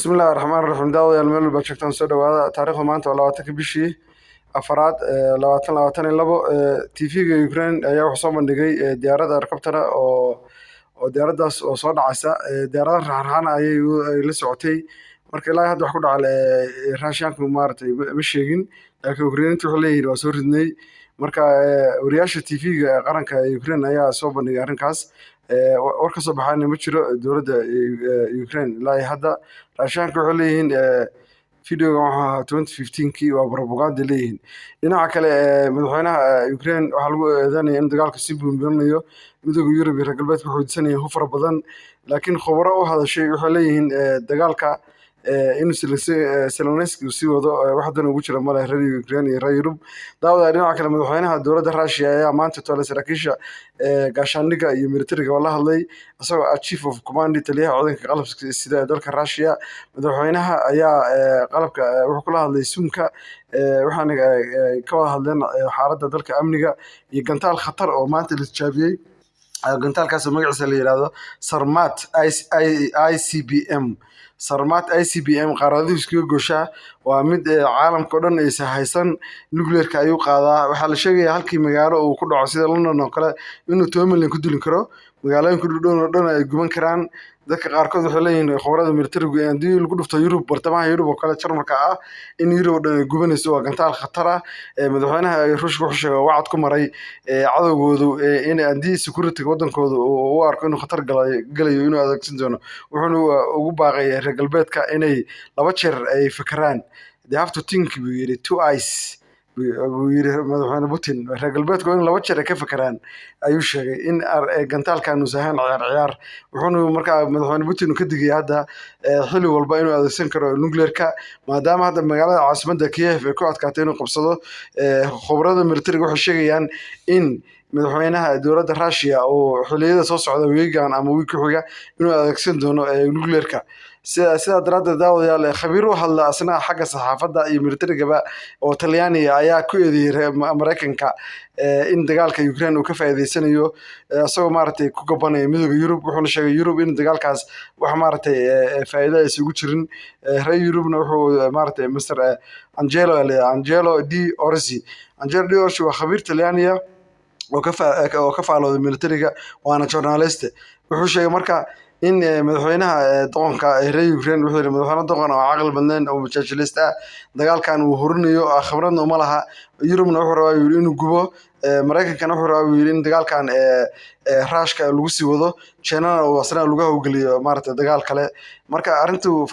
Bismillahi raxmaani raxiim. Daawadayaal, meel walba joogtaan, soo dhawaada. Taariikhda maanta waa 20-ka bishii afaraad 2022. TV-ga Ukraine ayaa wuxuu soo bandhigay diyaarad helicopter ah oo diyaaraddaas oo soo dhacaysa. Diyaarada raxan ayay ay la socotay. Marka ilaa hadda wax ku dhacay Russianku maaragtay ma sheegin, laakiin Ukrainiintu waxay leeyihiin waa soo ridnay. Marka wariyaasha TV-ga qaranka Ukraine ayaa soo bandhigay arrinkaas. War ka soo baxayna ma jiro dowladda Ukraine ilaa iyo hadda. Russianka waxay leeyihiin videogan wuxuu ahaa 2015kii, waa propaganda leeyihiin. Dhinaca kale, madaxweynaha Ukraine waxaa lagu eedeynaya in dagaalka sii buunbuuninayo. Midowga Yurub iyo reer galbeedka waxay weydiisanayaan hub fara badan, laakiin khubaro u hadashay waxay leeyihiin dagaalka inuu Zelensky uu sii wado wax dan ugu jira male reer Ukraine iyo reer Yurub. Daawada, dhinaca kale, madaxweynaha dowladda Russia ayaa maanta tole saraakiisha gaashaandhigga iyo militariga la hadlay, isagoo ah chief of command, taliyaha ciidanka qalabka sida ee dalka Russia. Madaxweynaha ayaa qalabka wuxuu kula hadlay Zoomka, waxaana ka wada hadleen xaaladda dalka, amniga iyo gantaal khatar oo maanta la tijaabiyey. Gantaalkaas oo magaciisa la yiraahdo Sarmat ICBM. Sarmat ICBM qaaraduhu iskaga gooshaa, waa mid caalamka oo dhan aysan haysan. Nuclearka ayuu qaadaa. Waxaa la sheegayaa halkii magaalo uu ku dhaco, sida London oo kale, inuu 10 milyan ku dili karo, magaalooyinka dhudhown oo dhan ay guban karaan. Dadka qaarkood waxay leeyihiin, khubarada militarigu, haddii lagu dhufto Yurub, bartamaha Yurub oo kale, Jarmalka ah, in Yurub oo dhan ay gubanayso. Waa gantaal khatar ah. Madaxweynaha Ruushka wuxuu sheegay, wacad ku maray cadowgoodu in haddii security wadankooda uu u arko inuu khatar galayo, inuu adeegsan doono. Wuxuuna ugu baaqay reer galbeedka inay laba jeer ay fekeraan. "They have to think," buu yiri, "twice," buu yiri madaxweyne Putin. Reer galbeedku in laba jeer ay ka fekeraan ayuu sheegay, in gantaalkan uusan ahayn ciyaar ciyaar. Wuxuuna markaa madaxweyne Putin ka digaya hadda xilli walba inuu adeegsan karo nuclearka, maadaama hadda magaalada caasimadda Kiev ay ku adkaatay inuu qabsado. Khubarada militariga waxay sheegayaan in madaxweynaha dowladda Russia uu xilliyada soo socda, wiigan ama wiig ku xiga, inuu adeegsan doono nuclearka. Sidaa daraaddeed, daawadayaal, khabiir u hadla asna xagga saxaafadda iyo militarigaba oo Talyaaniga ayaa ku eedeeyey Mareykanka in dagaalka Ukraine uu ka faa'iideysanayo, isagoo maaragtay ku gabanaya Midowga Yurub. Wuxuuna sheegay Yurub in dagaalkaas wax maaragtay faa'iido aysan ugu jirin reer Yurubna. Wuxuu maaragtay Mr Angelo Angelo Di Orsi, Angelo Di Orsi waa khabiir Talyaaniya oo ka faalooday militariga, waana journalist. Wuxuu sheegay marka in madaxweynaha doqonka reer Ukraine, wuxuu yidhi madaxweyne doqon oo caqli badnayn oo majaajilista ah, dagaalkan uu horinayo, khibradna uma laha. Yurubna wuxuu rabaa, yidhi, inuu gubo. Mareykankana wuxuu rabaa, yidhi, in dagaalkan Ruushka lagu sii wado, Chinana uu asna lagu hawgeliyo maaragtay dagaal kale. Marka arrintu